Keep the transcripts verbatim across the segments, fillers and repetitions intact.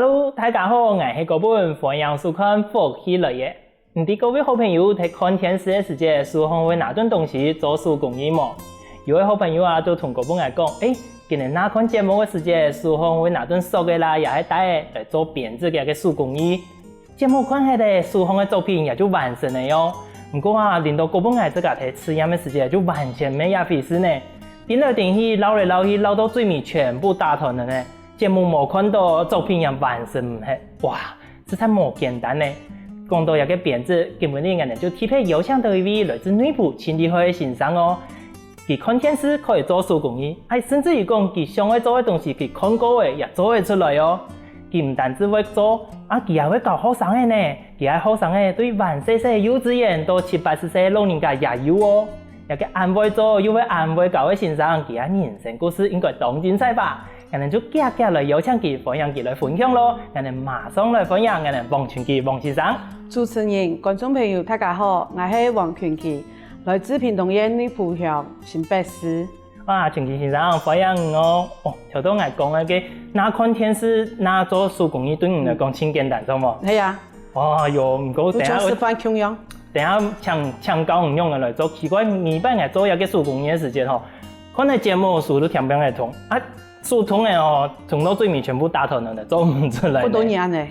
Hello，大家好，𠊎係高本，歡迎收看福氣來了。毋知各位好朋友在看電視个時節，手項會拿等東西做手工藝無？有个好朋友啊，就同高本𠊎講：「欸，今日拿看節目个時節，手項會拿等索仔啦，也係帶仔來做編織个手工藝。」節目看忒了，手項个作品也就完成了喲。毋過啊，輪到高本𠊎自家在試驗个時節，就完全無這回事呢。 顛來顛去，繞來繞去，繞到最尾全部打斷了呢。節目無看到，作品也完成毋忒。哇，實在無簡單呢！講到這个編織，今晡日𠊎等就特別邀請到一位來自內埔盡厲害个先生哦。佢看電視可以做手工藝，還甚至於講佢想愛做个東西，佢看過仔也做得出來哦。佢毋單止會做，啊佢還會教學生仔呢。佢个學生仔對還細細个幼稚園到七八十歲个老人家也有哦。 這个恁會做又會恁會教个先生，佢个人生故事應該當精彩吧？𠊎等就遽遽來邀請佢，歡迎佢來分享囉！𠊎等馬上來歡迎𠊎等黃群奇黃先生。主持人、觀眾朋友，大家好，𠊎係黃群奇，來自屏東縣內埔鄉新北市。哇，群奇先生，歡迎你哦！哦，頭先𠊎講个，拿看電視、拿做手工藝，對你來講盡簡單，著無？係啊。 哦喲，毋過等下，就像示範共樣。等下請，請教你仰仔來做。奇怪，每擺𠊎做這个手工藝个時節吼，看个節目手都恬恬仔痛，啊手痛仔吼，痛到最尾全部打斷了，做毋出來呢。不多年呢。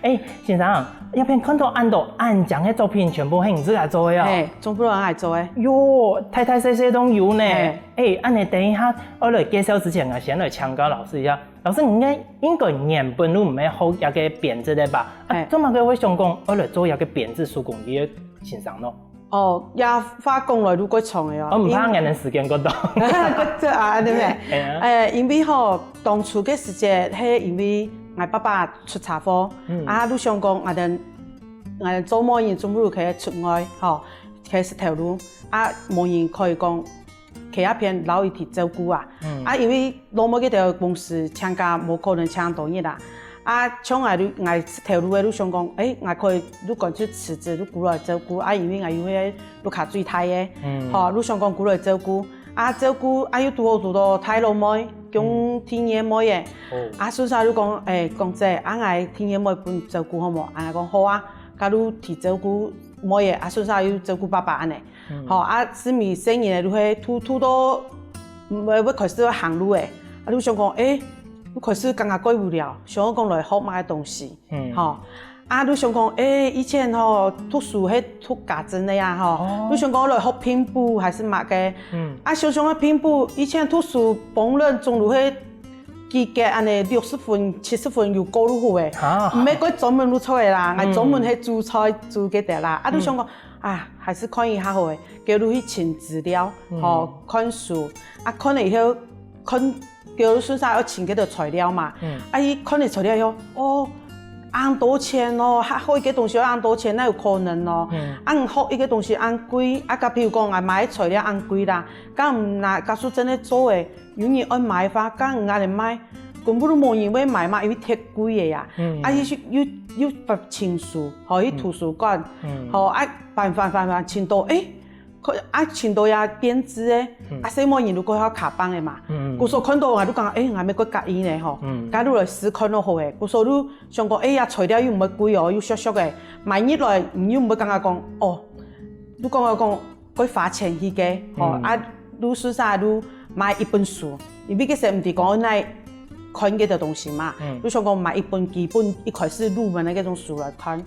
欸，先生，這片看到恁多恁靚个作品，全部係你自家做个哦？係，全部都𠊎做个。喲，大大細細都有呢。係。欸，恁仔等一下，𠊎來介紹之前，𠊎先來請教老師一下。 老師，你應該，應該原本就毋係學這个編織个吧？啊，係。做麼个會想講愛來做這个編織手工藝个先生呢？哦，這話講來就過長个哦。哦，毋怕，𠊎等時間過長。過長啊，對毋對？係啊。欸，因為吼，當初个時節，係因為𠊎爸爸出車禍，嗯。啊，就想講，𠊎等，𠊎等做麼人全部都可以出外，吼，可以食頭路，啊，無人可以講 去該片摎佢照顧啊。嗯。啊，因為老妹該兜公司請假無可能請當多日啊。啊，像𠊎就，𠊎頭路个就想講，欸，𠊎可以就乾脆辭職，就過來照顧。啊，因為𠊎有該屋下最大个，嗯。吼，就想講過來照顧。啊，照顧，啊，又堵好堵到大老妹，降第二妹仔。哦。啊，順續就講，欸，講姐，啊，𠊎第二妹分你照顧好無？啊，𠊎講好啊，該就替照顧妹仔，啊，順續又照顧爸爸恁仔。 嗯。吼，啊，係毋係細人仔就係堵，堵到，嗯，會，會開始會行路仔。啊，就想講，欸，就開始感覺怪無聊，想愛講來學麼个東西。嗯。吼，啊，就想講，欸，以前吼，讀書係讀家政个呀，吼，哦。就想講來學拼布還係麼个。嗯。啊，想想个拼布，以前讀書幫人總就係 及格恁仔六十分、七十分有過就好欸。啊。毋係過專門就著个啦，嗯。𠊎專門係煮菜煮該兜啦。啊，就想講，嗯。啊，還係看一下好欸，該就去尋資料，嗯。吼，看書。啊，看了以後，看，該就順續愛尋該兜材料嘛。嗯。啊，佢看了材料以後，哦，恁多錢哦，學一个東西愛恁多錢，哪有可能哦？嗯。啊，學一个東西恁貴，啊，假比如講，𠊎買材料恁貴啦，假毋拿，假使真个做欸， 有人愛買个話，該𠊎來賣，根本都無人會買嘛，因為忒貴个呀。嗯。啊，又，又，又發清書，吼，去圖書館，嗯。吼，啊，翻翻翻翻，尋到，欸，看，啊，尋到這編織个，嗯。啊，細妹人就過曉卡邦个嘛。嗯。故所看到𠊎就講，欸，𠊎乜過合意呢，吼。嗯。該就來試看就好欸。故所就想講，欸，這材料又毋會貴哦，又俗俗个，買入來，你又毋會感覺講，哦，就講講， 過花錢去个，吼，嗯。啊，就順續就買一本書，因為該時毋知講哪看該兜東西嘛，嗯。就想講買一本基本一開始入門个該種書來看，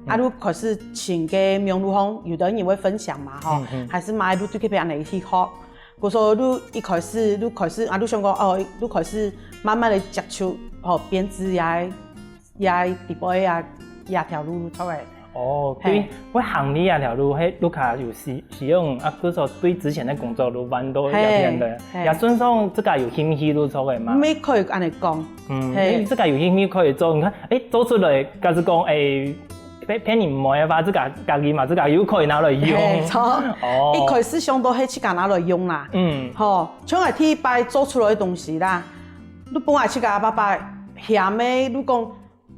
啊，嗯。就開始尋該網路項，有兜人會分享嘛，吼，嗯，嗯。還係買就對該片恁仔去學，故所就一開始就開始，啊，就想講，哦，就開始慢慢个接觸，吼，編織也 也底背啊，這條路出來。哦，嘿。對，會行這條路，係屋下有需，需要，啊，故所對之前个工作就換到這片个，嘿，嘿。也算上自家有興趣就著个嘛。乜可以恁仔講，嗯，嘿。因為自家有興趣可以做，你看，欸，做出來，假使講，欸，別，別人毋愛个話，自家，家己嘛，自家又可以拿來用。嘿，著。哦。一開始想到係自家拿來用啦。嗯。吼，像𠊎第一擺做出來个東西啦，就分𠊎自家爸爸嫌个，就講，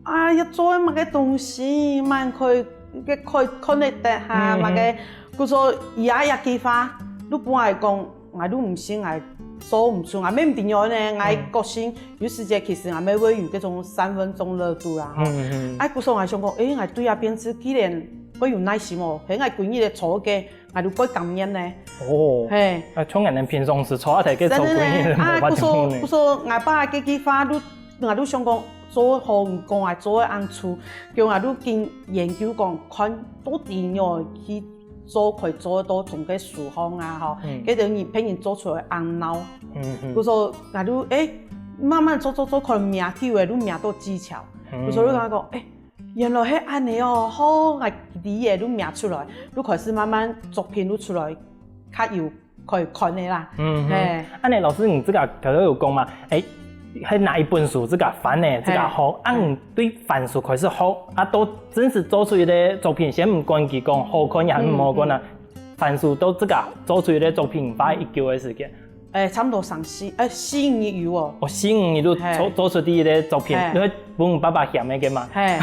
啊，愛做麼个東西，蠻開，該開，看得得哈，嗯，麼个，嗯。故所佢也有計畫，就分𠊎講，𠊎就毋信𠊎 做毋出，𠊎乜毋知仰呢，𠊎个性有時節其實𠊎乜會有該種三分鐘熱度啦吼。嗯嗯啊，故所𠊎想講，誒，𠊎對這邊係既然會有耐心哦，係𠊎歸日个做个，𠊎就會甘願呢。哦，嘿，啊，像恁樣平常時坐下个做真的歸日呢，啊，無法故所度呢故。所𠊎爸這句話，就𠊎就想講，做好講啊，做个恁粗，叫𠊎就緊研究講，看到底仰去做，可以做到總个數項啊，吼，嗯該等於別人做出來恁鬧。嗯嗯故所𠊎就誒，慢慢做做做，可能摸久了，就摸到技巧。嗯故所就同佢講，誒，原來係恁樣哦，好，𠊎知了，就摸出來，就開始慢慢作品就出來，較有可以看个啦。嗯嘿嗯。恁樣老師，你這個頭先有講嘛？誒，係哪一本書這個翻呢？這個好，啊，你對翻書開始學，啊，到真實做出一個作品，先毋管佢講好看也係毋好看啊，翻書到這個做出一個作品花幾久个時間？誒，差毋多三四，誒，四五日有哦。哦，四五日就嘿做做出第一個作品，嘿你會分爸爸嫌个嘛？嘿，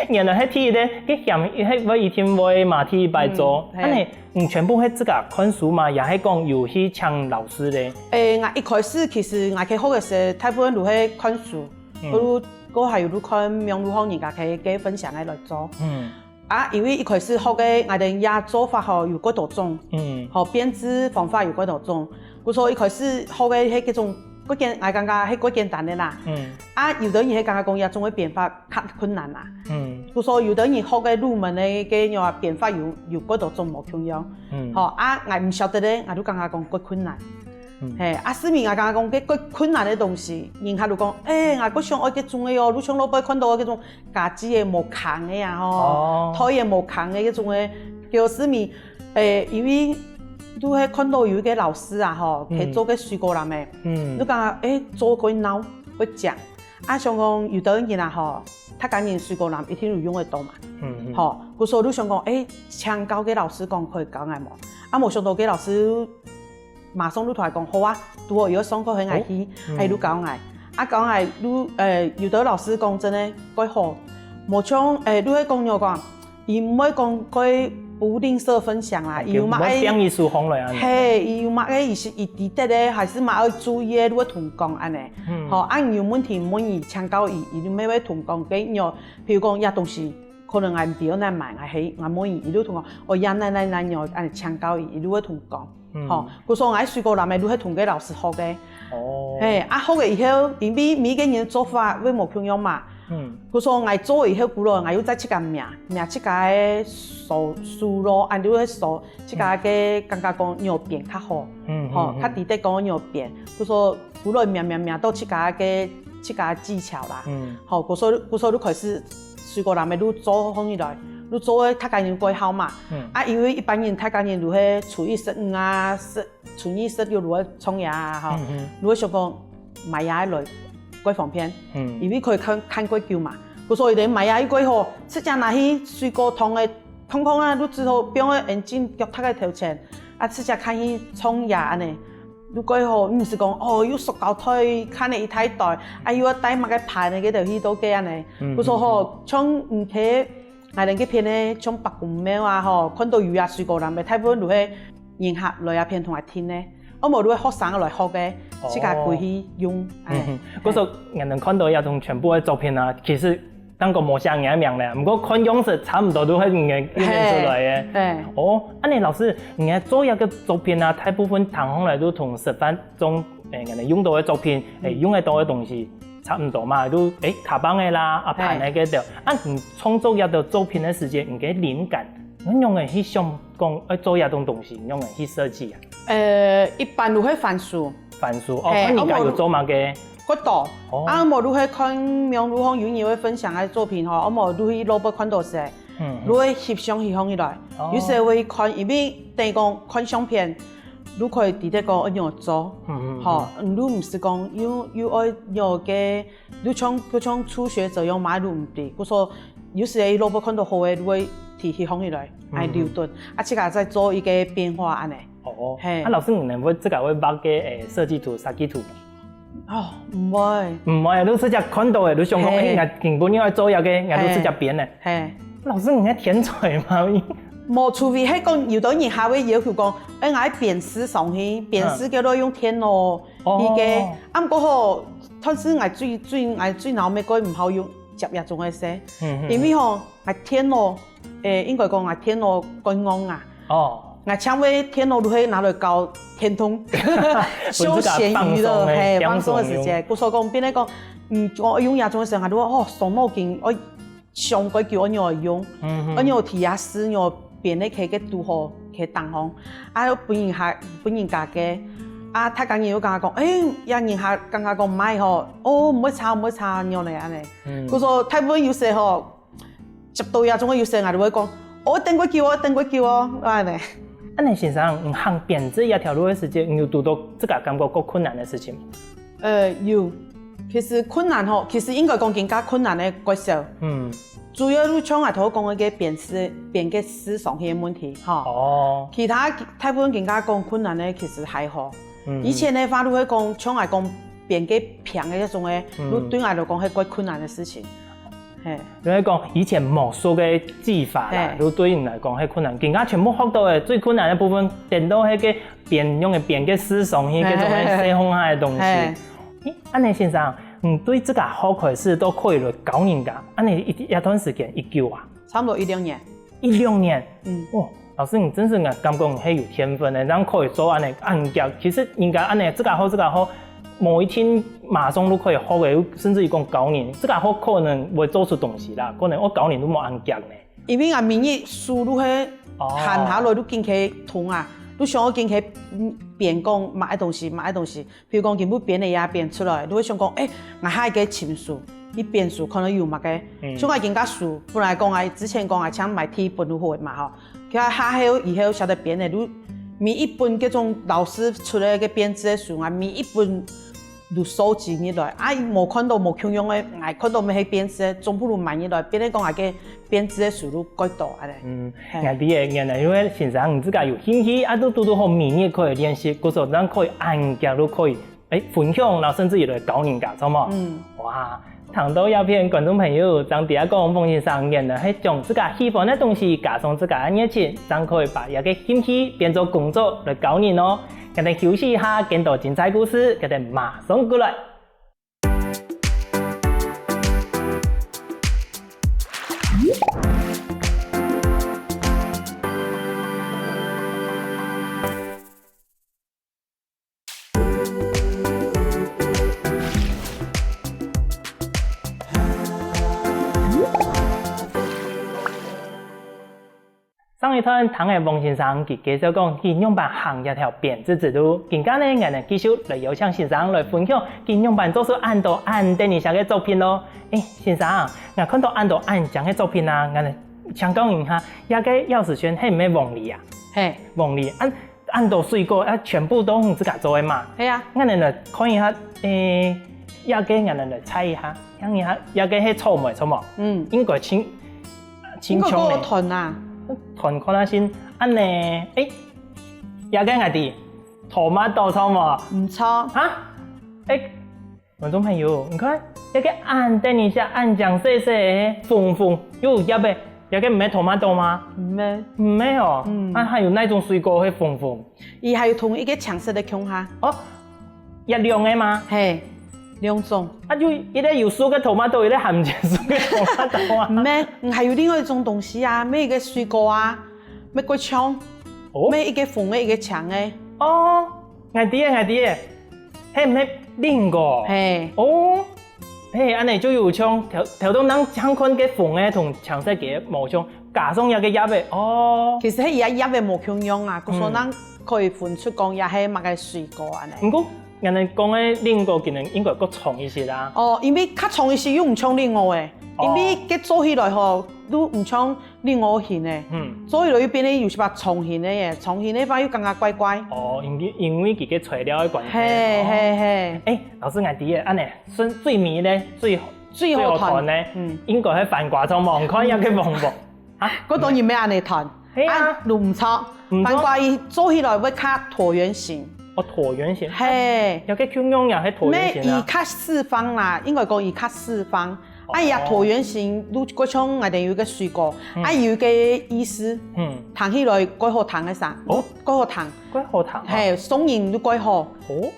原來係第一個，該嫌，係會一定會嘛，第一擺做。嗯嘿恁樣，你全部係自家看書嘛，也係講有去請老師咧？誒，𠊎一開始其實𠊎去學个時，大部分都係看書，嗯都都還有都看網路上人家个个分享个來做。嗯啊，因為一開始學个𠊎等這做法吼有幾多種，嗯吼編織方法有幾多種，故所一開始學个係該種較簡，𠊎感覺係較簡單个啦。嗯啊，有的人係感覺講這種个編法較困難啦。嗯故所有的人學个入門个个樣編法有有幾多種無共樣。嗯，吼，啊，𠊎毋曉得咧，𠊎就感覺講較困難。嗯嘿，啊，所以𠊎感覺講，該較困難个東西，人客就講，誒，𠊎較想愛該種个哦，路上路背看到个該種家具个無空个啊，吼哦，台个無空个該種个，叫所以，誒，因為都係看到有一個老師啊，吼，嗯佢做个水果籃个，嗯就感覺，誒，做較鬧，較靚。啊，想講有的人啊，吼，大家人水果籃一定有用得到嘛。嗯嗯，吼，故所就想講，誒，請教个老師講可以教𠊎無？啊，無想到个老師馬上就同𠊎講，好啊，拄好有上課喊𠊎去，嗯哎，就教𠊎。啊，教𠊎就，呃，有的老師講真个，蓋好，無像，誒，就係講仰講，佢毋會講蓋不吝嗇分享啦，佢有麼个無放一手空來啊？嘿，佢有麼个意思，佢知得个，還係麼个愛注意个，就會同講恁呢。嗯吼，啊，你有問題問佢，請教佢，佢就乜會同講，該你有，譬如講，這東西可能𠊎毋知愛哪買，𠊎係𠊎問佢，佢就同我，哦，這哪哪哪樣，恁呢請教佢，佢就會同講。嗯吼，故所𠊎水果籃个就係同个老師學个。哦，嘿，啊，學个以後，因為每個人做法會無共樣嘛。嗯故所𠊎做以後，過來𠊎又再自家摸，摸自家个手手咯，恁就會手自家个感覺講仰編較好，嗯吼，較知得講仰編。故所過來摸摸摸到自家个自家技巧啦。嗯吼，故所故所就開始水果籃个就做好起來，就做个大家人蓋好嘛。嗯啊，因為一般人大家人就係初一十五啊，十初二十六就會創業啊，吼，嗯就會想講買這來蓋方便。嗯因為可以看看較久嘛。故所以咧買啊，又蓋好，自家拿去水果攤个空空啊，就只好放个眼鏡腳踏个頭前，啊，自家看去創業恁呢，就蓋好，毋係講哦，又塑膠袋，看了一大袋，啊，又愛帶麼个盤个，該兜去到該恁呢。嗯故所吼，像毋係，𠊎等該片呢，像伯公廟啊，吼，看到有啊水果籃个，大部分都係人客來啊片同𠊎訂呢，啊無就係學生來學个，自家歸去用，哎。嗯，故所人能看到這種全部个作品啊，其實當个無寫人个名咧，毋過看樣式差毋多都係人个用出來个。哎，哦，恁呢老師，你个做這个作品啊，大部分聽上來都同實際中，誒，人用到个作品，誒，用得到个東西差毋多嘛，都誒卡邦个啦，啊盤个該兜。啊，你創作這个作品个時間，你个靈感，你仰會去想講愛做這種東西，你仰會去設計啊？呃，一般都會翻書，翻書哦，嘿看人家有做麼个？較多。哦啊，無就係看網路上有人會分享个作品吼，啊無就去路背看到時，嗯就會翕相翕放起來。哦有時會去看，因為等於講看相片，就可以知得講愛仰做。嗯嗯，吼，你就毋係講又又愛仰个，就像就像初學者樣嘛，就毋知。故所有時路背看到好个，就會提翕放起來，嗯來留等，啊，自家再做一個變化恁呢。哦，嘿啊老師，你能會自家會畫个誒設計圖、設計圖嗎？哦，毋會。毋會，你直接看到个，你想講，嘿誒，𠊎根本就愛做這个，𠊎就直接編个。嘿，老師，你係天才嘛？無，除非係講有兜人還會要求講，欸，𠊎愛編織上去，編織个愛用電腦，哦。佢个，啊，毋過吼，但是𠊎最最𠊎最惱乜个毋好用接這種个事，嗯嗯。因為吼，𠊎電腦，欸，應該講𠊎電腦過硬啊。哦。𠊎常會電腦都係拿來搞電動，休閒娛樂，嘿，放鬆个時節。故所講，變成講，嗯，𠊎用這種个時候，𠊎都會哦，傷腦筋，愛 想較久愛仰般用，嗯哼。愛仰般提下字，仰般編个該个堵好該當項，啊，又分人客，分人家个，啊，大家人又感覺講，欸，這人客感覺講買吼，哦，毋會差，毋會差，仰般恁樣。嗯。故所大部分有時吼，接到這種个有時𠊎就會講，哦，等較久哦，等較久哦，恁樣。恁樣先生，你行編織這條路个時節，你有堵到自家感覺較困難个事情無？ 呃，有。其實困難吼，其實應該講更加困難个較少。嗯。主要就像𠊎頭講个編織，編个字上去个問題，吼。哦。其他大部分更加講困難个其實還好。嗯。以前个話，就會講，像𠊎講編个平个該種个，嗯。就對𠊎來講係較困難个事情。嘿。因為講以前無熟个技法啦，嘿。就對你來講係困難。更加全部學到个最困難个部分，等到該个 編，用个編个字上去，該種个細項下个東西。嘿。欸，恁樣先生，你對自家學開始到可以來教人家，恁樣一，一段時間幾久啊？差不多一兩年。一兩年？嗯。哇，老師，你真係𠊎感覺你係有天分个，正可以做恁樣恁遽。其實人家恁樣自家學自家學，無一定馬上就可以學个，甚至於講教人，自家學可能會做出東西啦，可能𠊎教人都無恁遽呢。 因為𠊎每日手就係，哦。閒下來就緊去動啊，就想愛緊去，嗯，編講麼个東西，麼个東西。譬如講今晡編个也編出來，就會想講，欸，𠊎下一個尋書，去編書可能有麼个。嗯。像𠊎今个書，本來講𠊎之前講𠊎想買第一本就好个嘛吼，佢下後以後曉得編个，就每一本該種老師出个該編織个書啊，每一本 就收集入來，啊，無看到無共樣个，𠊎看到乜係編織个，總不如買入來，變成講𠊎个編織个書就較多恁樣。嗯，嘿。𠊎理解，原來因為先生你自家有興趣，啊，都堵堵好每日可以練習，故所正可以恁遽都可以，欸，分享，然後甚至有來教人家，著無？嗯。哇，聽到這片觀眾朋友，正知講黃先生原來係將自家喜歡个東西加上自家个熱情，正可以把這个興趣變做工作來教人哦。 𠊎兜休息一下，更多精彩故事，𠊎兜馬上過來。 上一段聽个黃先生佢介紹講佢仰般行這條編織之路，今下呢，𠊎兜繼續來邀請先生來分享佢仰般做出恁多恁得人惜个作品囉。欸，先生，𠊎看到恁多恁靚个作品啊，𠊎來請教一下，這个鑰匙圈係毋係黃梨啊？嘿。黃梨，恁，恁多水果啊，全部都你自家做个嘛？係啊。𠊎來看一下，欸，這个𠊎來猜一下，看一下，這个係草莓，著無？嗯。應該盡 應該較好斷啊。斷看下先，恁呢，欸，這个𠊎知，tomato著無？毋著。哈？欸，觀眾朋友，你看，這个恁得人惜，恁靚細細个，紅紅，又有葉个，這个毋係tomato嗎？毋係。毋係哦，嗯。啊，還有哪種水果會紅紅？ 佢還有同一個青色个共下。哦，這兩个嗎？嘿，兩種。啊，就一個有熟个tomato，一個還毋曾熟个tomato啊。毋係，嗯，還有另外一種東西啊，乜一個水果啊，乜較像，哦。乜一個紅个，一個青个。哦，𠊎知个，𠊎知个，係毋係蘋果？嘿。哦。 嘿，恁呢就有像頭，頭先𠊎正看个紅个同青色个無像，加上這个葉仔，哦。其實係這葉仔無共樣啊，故所𠊎可以分出講這係麼个水果恁呢。毋過，𠊎兜講个蘋果可能應該較長一息啊。哦，因為較長一息又毋像蘋果欸，哦。因為佢做起來吼，又毋像蘋果形欸。嗯。做起來又變得有一把長形个耶，長形个話又感覺怪怪。哦，因為，因為佢个材料个關係。嘿，哦。嘿，嘿。欸，老師，𠊎知个，恁呢， 算最尾呢，最，最好斷个，最好斷个，嗯。應該係番瓜，著無？你看這个黃黃。啊？該當然愛恁呢斷。係啊。啊，就毋著。毋著。番瓜佢做起來會較橢圓形。哦，橢圓形。嘿。這个共樣也係橢圓形啊。乜佢較四方啦，應該講佢較四方。啊，佢个橢圓形，就過像𠊎兜有一個水果，嗯。啊，有一個意思，嗯。聽起來蓋好聽个聲，哦。蓋好聽。蓋好聽哦。嘿，送人就蓋好。哦。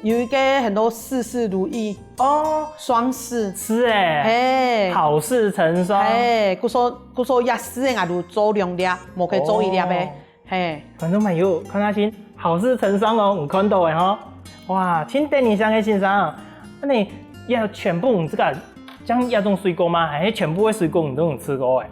有一個很多事事如意。哦。雙事。是欸。嘿。好事成雙。嘿，故所，故所一事个𠊎就做兩粒，無可以做一粒个。哦。 嘿。觀眾朋友，看下先，好事成雙哦，你看到个吼。哇，盡得人惜个先生，恁呢，也全部你自家，像這種水果嗎？還係全部个水果你都有試過个？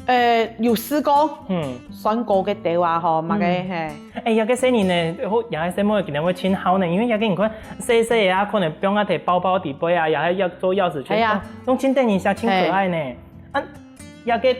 呃，有試過。嗯。酸果个豆啊，吼，麼个，嗯。嘿。欸，這個細人呢，好，這個細妹今天會盡好呢，因為這個你看，細細个啊，可能放啊在包包底背啊，也還要做鑰匙圈，係啊。用盡得人惜，盡可愛呢。嘿。啊，這個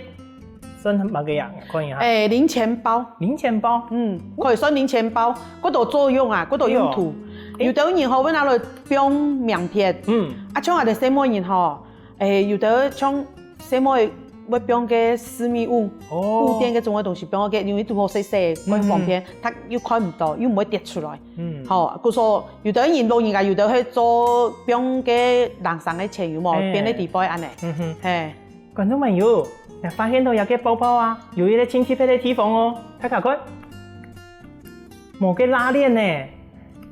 算麼个呀？看一下。欸，零錢包。零錢包？嗯，可以算零錢包，幾多作用啊，幾多用途。對哦。欸。有兜人吼，會拿來放名片。嗯。啊，像𠊎兜細妹人吼，欸，有兜像細妹會放个私密物，哦。物件該種个東西，放个，因為都好細細，蓋方便，嗯。佢又看毋到，又毋會跌出來。嗯。吼，故所有兜人老人家，有兜會做放个零星个錢，有無？欸。放在底背恁呢。嗯哼。嘿。 觀眾朋友，你發現到這個包包啊，有一個盡特別个地方哦，大家看，無个拉鍊呢。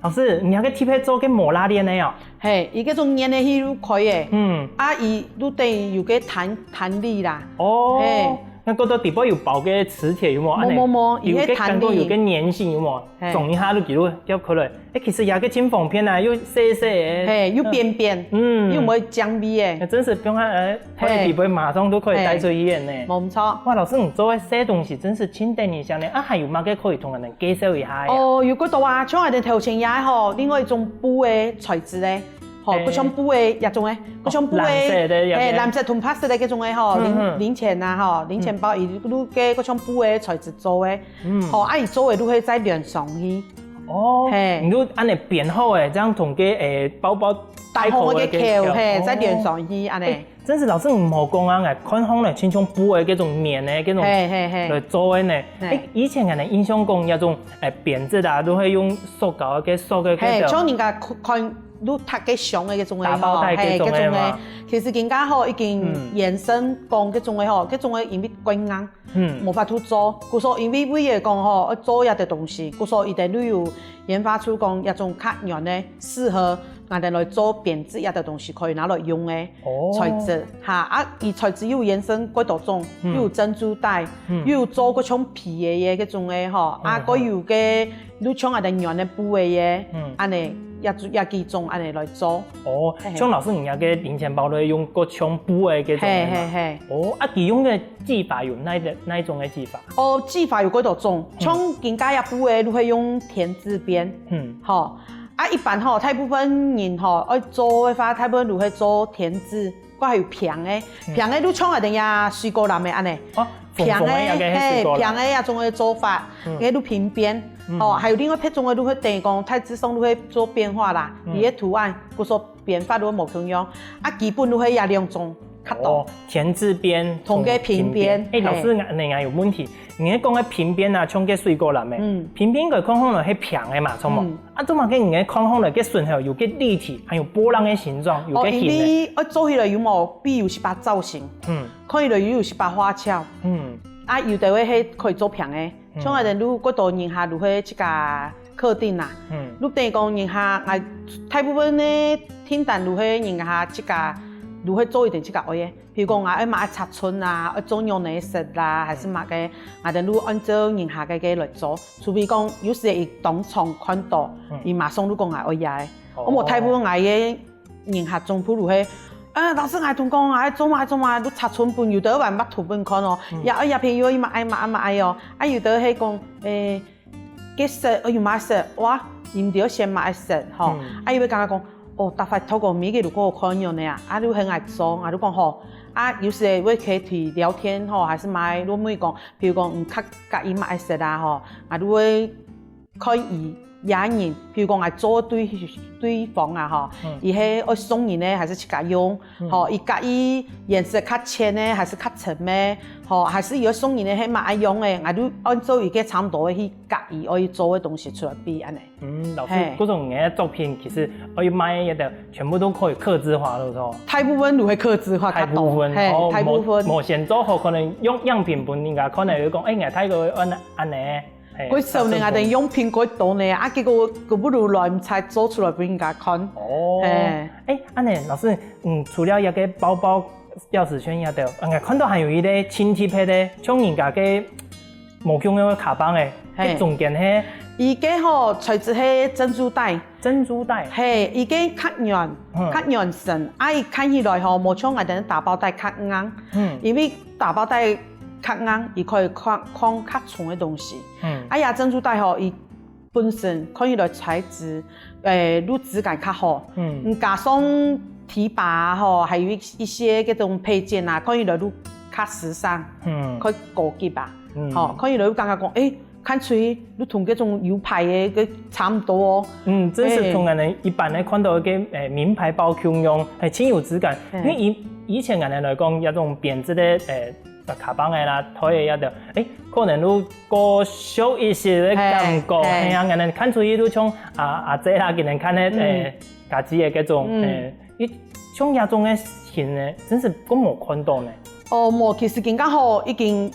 老師，你這個特別做个無拉鍊呢哦？嘿，佢該種圓个去就開个。嗯。啊，佢就等於有個彈，彈力啦。哦。嘿。該過到底背有包个磁鐵有無？無，無，無，恁呢，有個感覺，佢係彈力。有個黏性有無？ 嘿。撞一下就記錄掉開來。欸，其實這個盡方便啊，又細細个。嘿，又便便，嗯。又毋會佔位个。欸，真係放下，欸，嘿。放在底背馬上都可以帶出去遠呢。嘿。無錯。哇，老師，你做个細東西真係盡得人惜呢。啊，還有麼个可以同𠊎兜介紹一下个啊？哦，有幾多啊，像𠊎兜頭前這個吼，另外一種布个材質个，吼，嘿。就像布个這種个，就像布个，哦，藍色个這個。嘿，藍色同白色个這種个吼，零，嗯，嗯。零錢啊吼，零錢包，嗯。佢就个，就像布个材質做个。 嗯。吼，啊，佢做个就係再連上去。哦，嘿。你就恁呢編好个，這樣同个，欸，包包帶口个口，打好个口，嘿，哦。再連上去，恁呢。欸，真係老師你無講啊，𠊎看項呢，親像布个該種棉个該種嘿，嘿，嘿。來做个呢。嘿。欸，以前𠊎呢印象講，這種，欸，編織啊，都會用塑膠个、塑个該嘿，種。像人家看，看，就搭个箱个該種个打包袋吼，嘿，該種个嘛。該種个。其實今下吼已經嗯。延伸講該種个吼，該種个因為較硬。 嗯。無法度做。故所因為為了講吼，愛做這兜東西，故所佢兜就有研發出講這種較軟个，適合𠊎兜來做編織這兜東西可以拿來用个哦。材質。哈，啊，佢材質又有延伸幾多種，嗯。又有珍珠袋，嗯。又有做過像皮个个該種个吼，啊，嗯。還有个，就像𠊎兜軟个布个个，嗯。恁呢，也，也幾種恁呢來做。哦，嘿嘿。像老師你這個零錢包都會用過像布个該種个嘛？嘿，嘿，嘿。哦，啊，佢用个 技法有哪一，哪一種个技法？哦，技法有幾多種，嗯。像今下這布个，就會用田字邊，嗯。吼。啊，一般吼，大部分人吼，愛做个話，大部分就會做田字，還有平个，嗯。平个就像𠊎兜這水果籃个恁呢。哦，平个，紅紅个那個係水果籃。嘿，平个那種个做法，嗯。該就平邊，嗯。吼，還有另外別種个就會等於講，大致上就會做變化啦，嗯。佢个圖案，故所變化就會無共樣。啊，基本就係這兩種。 較多。哦，田字邊同个平邊，同平邊。欸，老師，嘿。𠊎，𠊎有問題。你講个平邊啊，像个水果籃个，嗯。平邊个看項來係平个嘛，著無？嗯。啊，做麼个你个看項來个脣口有个立體，還有波浪个形狀，有个形个？哦，因為愛做起來有無，必有一把造型，嗯。看起來又有一把花俏。嗯。啊，有个位係可以做平个， 像𠊎兜就過多人客就係自家客廳啊。嗯。就等於講人客，𠊎大部分个訂單就係人客自家，就係做一點自家愛个。比如講𠊎愛買尺寸啊，愛做仰仔色啦，還係麼个，𠊎兜就按照人客个个來做。除非講有時佢當場看到，嗯。佢馬上就講𠊎愛這个。哦。我無大部分𠊎个 人客總部就係，啊，老師，𠊎同講，𠊎做麼做麼，就尺寸分，有个還畫圖分看哦，嗯。也愛也朋友，也麼愛麼愛麼愛哦，啊，有个係講，欸，該色，哦，有麼色，哇，你毋知愛選麼个色，吼，嗯。啊，佢會感覺講，哦，逐擺透過每个路過看樣呢啊，啊，就很愛做，啊，就講吼，啊，有時會可以提聊天吼，還係麼个，就問講，比如講，嗯，較佮意麼个色啊，吼，啊，就會 看佢這人，譬如講𠊎做對對方啊吼，佢係愛送人呢，還係自家用？吼，佢佮意顏色較淺呢，還係較深呢？吼，還係佢愛送人呢，係麼个樣个？𠊎就按照佢个差毋多个去佮意愛做个東西出來比恁呢。嗯，老師，故所你个作品其實愛賣个全部都可以客製化，對不對？大部分都會客製化，大部分，嘿，大部分。無先做好，可能用樣品分人家看了，就講，哎，𠊎大概愛恁呢。 過少年啊，等用品過多呢，啊，結果還不如來毋才做出來分人家看。哦，哎，恁呢，老師，嗯，除了這個包包、鑰匙圈這兜，嗯，看到還有一個親戚配的，像人家个無共樣个卡邦誒，嘿，中間係，佢个吼材質係珍珠帶，珍珠帶，嘿，佢个較軟，較軟身，啊，佢看起來吼，無像𠊎等打包袋較硬，嗯，因為打包袋 較硬，佢可以囥囥較重个東西。嗯，啊，這珍珠帶吼，佢本身看起來材質，誒，就質感較好。嗯，加上提把啊吼，還有一一些這種配件啊，看起來就較時尚，嗯，較高級啊。嗯，吼，看起來就感覺講，誒，看出去就同這種有牌个个差毋多哦。嗯，真係同𠊎等一般个看到个誒名牌包共樣，係盡有質感。因為以以前𠊎等來講，這種編織个誒 卡邦仔啦、袋仔這兜，誒，可能就較俗一息个感覺，係啊，𠊎等看出去就像阿阿姊啦，佢等看个誒，家己个該種誒，像這種个型呢，真係較無看到呢。哦，無，其實今下吼已經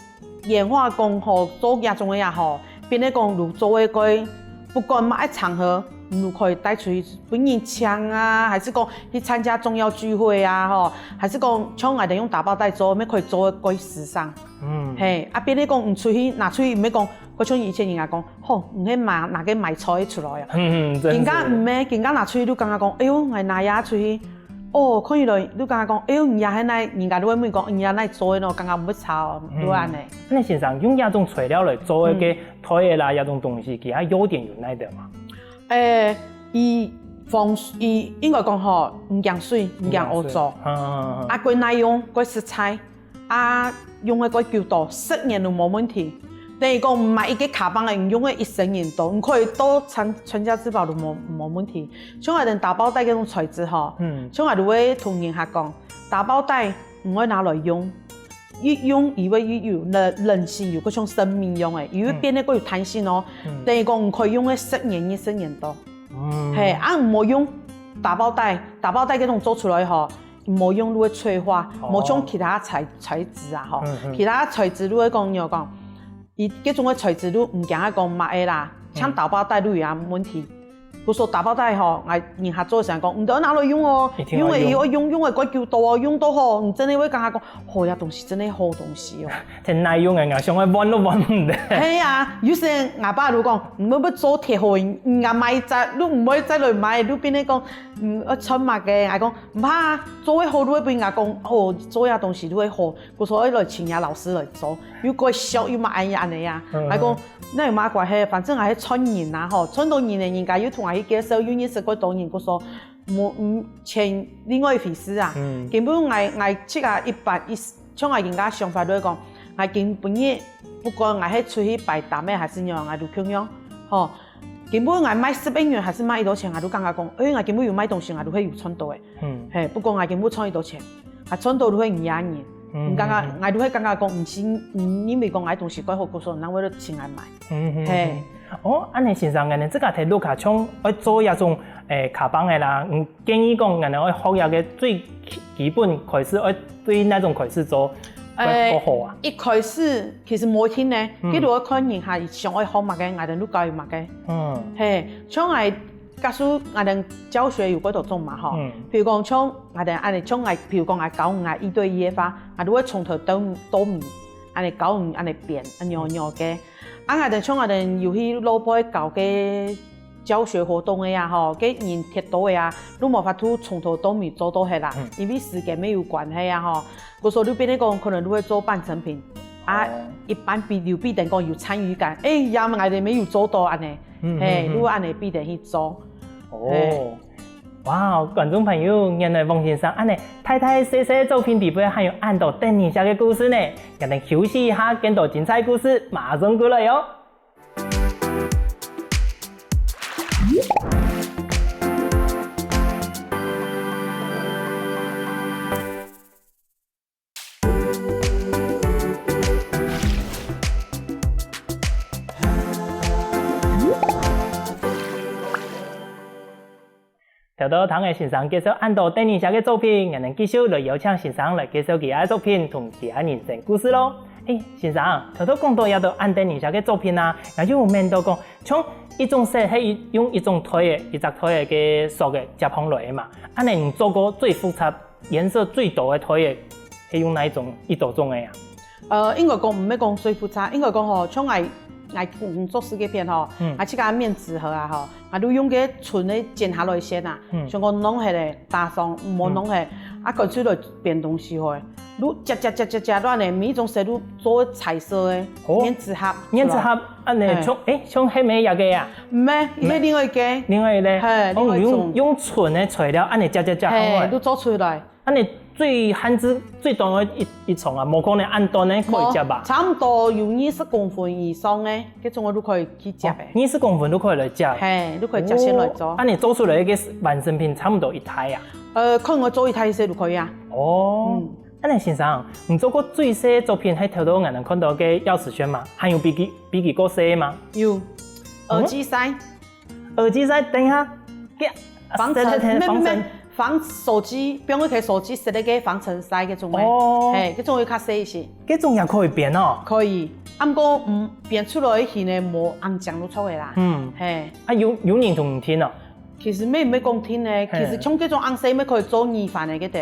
演化講吼，做這種个也好，變得講就做个該，不管麼个場合，你就可以帶出去分人請啊，還係講去參加重要聚會啊，吼，還係講像𠊎等用打包袋做，乜可以做个該時尚。 嗯，係，啊，變成講毋出去，拿出去毋係講，好像以前人家講，吼，毋係拿拿个賣菜出來啊。嗯，真係。人家毋係，人家拿出去就感覺講，哎喲，𠊎拿這出去，哦，看起來就感覺講，哎喲，你這係哪，人家就會問講，你這哪做个喏，感覺毋會差哦，就恁呢。那先生用這種材料來做个袋仔啦，這種東西，佢个優點有哪兜嘛？誒，佢防，佢應該講吼，毋驚水，毋驚污糟，啊，過耐用，過實在。 啊，用个過久到，十年都無問題。等於講買一個卡邦仔，你用个一生人都，你可以到全全家之寶都無無問題。像𠊎等打包袋這種材質吼，像𠊎都會同人客講，打包袋毋會拿來用，一用佢會有有韌韌性，有個像生命樣个，佢會變得過有彈性哦。等於講你可以用个十年、二十年都。係，啊，毋好用打包袋，打包袋這種做出來吼， 無用就會脆化，無像其他材材質啊吼，其他材質就會講，你有講，佢這種个材質就毋驚講麼个啦，像打包袋就有啊問題。故所打包袋吼，𠊎人客做時講，毋得拿來用哦，因為佢會用用个過久到哦，用到吼，你真的會感覺講，吼，這東西真的好東西哦。 忒耐用个，𠊎想愛換都換毋得。係啊，有時𠊎爸就講，你要不做鐵盒，人家買一隻，你毋會再來買，你變成講，嗯，愛穿麼个？𠊎講，毋怕，做會好，你會分人家講，哦，做這東西你會好，故所愛來請人家老師來做，又過俗又嘛恁樣恁樣啊。𠊎講，那有麼个關係？反正𠊎係賺人啊吼，賺到人个人家又同𠊎去介紹，又認識過多人，故所無嗯錢另外一回事啊。根本𠊎𠊎自家一般一 像𠊎今个想法就係講，𠊎今晡日不管𠊎係出去擺攤仔還係仰，𠊎都共樣，吼。根本𠊎賣十個銀還係賣幾多錢，𠊎都感覺講，誒，𠊎根本有賣東西，𠊎都會有賺到誒。係，不管𠊎根本賺幾多錢，𠊎賺到都會毋一樣。毋感覺，𠊎都會感覺講，毋係，毋認為講𠊎東西蓋好，故所人會來請𠊎買。係。哦，恁樣先生，恁樣這个題目下像愛做這種誒卡邦仔啦，嗯， 建議講，𠊎等愛學這个最基基本開始，愛對哪種開始做會較好啊？一開始其實無一定呢，佢就愛看人客想愛學麼个，𠊎等就教佢麼个。嗯，係，像𠊎假使𠊎等教學有幾多種嘛吼，譬如講像𠊎等恁樣，像𠊎，譬如講𠊎教你啊一對一个話，𠊎就會從頭到到尾，恁樣教你恁樣變，恁樣樣个。啊，𠊎等像𠊎等有去外背教个 教學活動个啊吼，个人忒多个啊，你無法度從頭到尾做到忒啦，因為時間乜有關係啊吼。故所你變成講，可能你會做半成品，啊，一般比有比等講有參與感，誒，也𠊎等乜有做到恁樣，係，你會恁樣比等去做。哦，哇，觀眾朋友，原來黃先生恁樣大大細細作品底背還有恁多等你寫个故事呢。𠊎等休息一下，更多精彩故事馬上過來喲。頭頭聽个先生介紹恁多電影寫个作品，𠊎等繼續來邀請先生來介紹佢个作品同佢个人生故事囉。欸，先生，頭頭講到這兜恁多電影寫个作品啊，𠊎就有問到講，像一種色係用一種袋仔，一隻袋仔个塑个接上來个嘛，恁仔你做過最複雜、顏色最多个袋仔，係用哪一種、幾多種个啊？呃，應該講毋係講最複雜，應該講吼，像𠊎𠊎工作室該片吼，嗯，𠊎自家面紙盒啊吼，𠊎都用該純个剪下來先啊，嗯，像講弄忒个，打爽，毋好弄忒，啊，乾脆來編東西好个，都夾夾夾夾夾亂个，每一種色都做彩色个，哦，面紙盒，面紙盒，恁仔像，欸，像係毋係這個啊？毋係，係另外一個，另外一個，係，哦，另外一種，用用純个材料，恁仔夾夾夾，嘿，都做出來。 恁仔最限制最短个一一長啊，無可能恁短个可以接吧？無，差毋多有二十公分以上个，該種个都可以去接个。哦，二十公分都可以來接。嘿，都可以接線來做。哦，恁仔做出來个完成品差毋多一大啊？呃，看𠊎做一大細都可以啊。哦，嗯，恁仔先生，你做過最細个作品係頭頭𠊎等看到个鑰匙圈嘛？還有比佢比佢較細个嗎？有，耳機塞。 耳機塞，等一下，該方程，設定方程，無無無，方手機，放一個手機設定个方程式該種个，哦，嘿，該種會較細一些。該種也可以編哦。可以，啊毋過嗯，編出來个形呢，無恁靚就著个啦。嗯，嘿，啊有有人同你訂哦？其實乜毋係講訂呢，其實像該種恁細乜可以做耳環个該兜，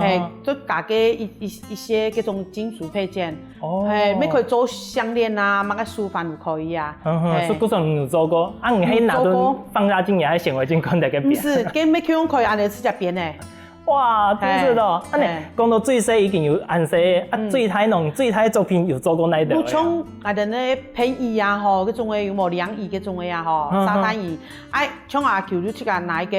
嘿，就加个一一一些該種金屬配件。 哦，嘿，乜可以做項鍊啊，麼个手環都可以啊。嗯哼，嘿，所以故所你有做過，啊你係拿到放大鏡也係顯微鏡看到个表？毋係，該乜可以恁仔直接編呢。哇，真係哦！啊你講到最細已經有恁細，啊最大呢？最大作品有做過哪兜？像𠊎等个便椅啊吼，該種个有無涼椅該種个啊吼，沙灘椅，哎，像阿舅就自家拿一個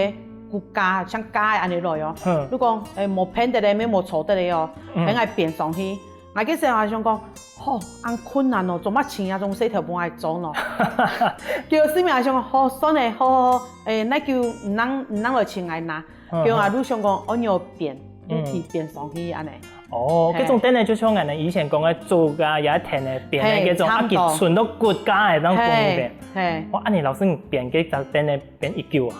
骨架，像架个恁仔來哦。就講，哎，無pendek个，乜無坐得个哦，分𠊎編上去。 𠊎該時還想講，吼，恁困難哦，做麼請這種細頭分𠊎做呢？結果心裡還想講，好，算了，好好好，欸，該就你等你等來請𠊎拿。結果𠊎就想講，哦，愛編，就去編上去恁仔。哦，該種凳仔就像𠊎等以前講个竹啊，也係藤仔編个該種，啊佢伸到骨架个當方便。嘿，哇，恁仔老師你編該隻凳仔編幾久啊？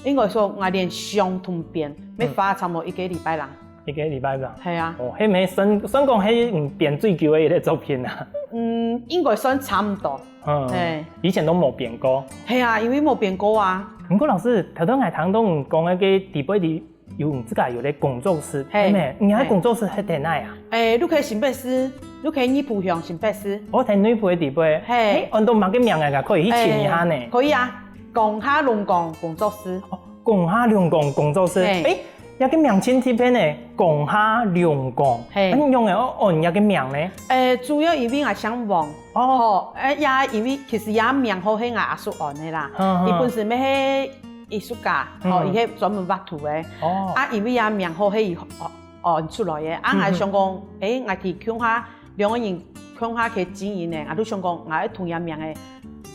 應該說，𠊎連想同編，乜花差毋多一個禮拜啦。 一個禮拜吧。係啊。哦，該乜算算講係你編最久个一個作品啊。嗯，應該算差毋多。嗯，係。以前都無編過。係啊，因為無編過啊。毋過老師，頭頭𠊎聽到你講个該底背裡有你自家有個工作室，係無？你个工作室係在哪啊？欸，就在新北市，就在內埔鄉新北市。哦，在內埔个底背。係。欸，安到麼个名啊？可以去尋一下呢。可以啊，江夏龍光工作室。哦， 江夏龍光工作室，係。欸，這個名真特別呢，江夏龍光，係。恁仰仔會安這個名呢？欸，主要因為𠊎姓王，哦，吼，欸，也因為其實這名號係𠊎阿叔安个啦，佢本身乜係藝術家，吼，佢係專門畫圖个，哦，啊，因為這名號係佢安安出來个，啊，𠊎想講，欸，𠊎去共下 兩個人共下去經營呢，𠊎就想講，𠊎愛同這名仔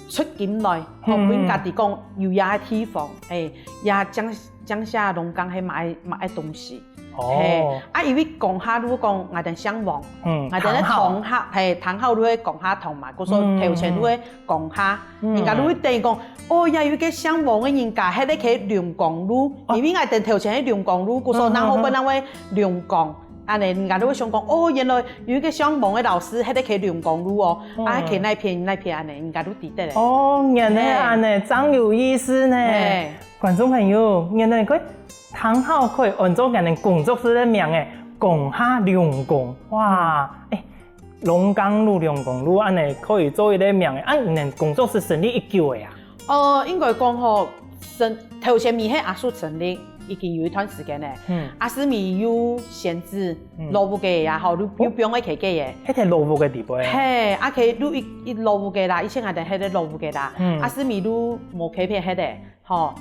出金來，吼，分家己講有這地方，欸，這江江夏龍光係麼个麼个東西。哦，係，啊，因為江夏就講𠊎等姓王，嗯，𠊎等个同學，係，同學就係江夏同嘛，故所頭前就係江夏，人家就會等於講，哦，也有一個姓王个人家，係在該龍光路，因為𠊎等頭前係龍光路，故所然後本來會龍光。 恁仔，人家就會想講，哦，原來有一個姓王个老師，係在該龍光路哦，啊，該哪片哪片恁仔，人家就知得了。哦，原來恁仔，正有意思呢。觀眾朋友，原來該聽好可以安做𠊎等工作室个名仔，江夏龍光。哇，欸，龍光路、龍光路恁仔可以做一個名仔，啊，你等工作室成立已久了啊？ 哦，應該講吼，成頭前乜係阿叔成立，已經有一段時間了。嗯，阿叔乜有閒置，老屋个也好，又又放个起个耶。該在老屋个底背。係，啊，佢就一一老屋个啦，以前𠊎等係在老屋个啦，阿叔乜就無起片係个，吼。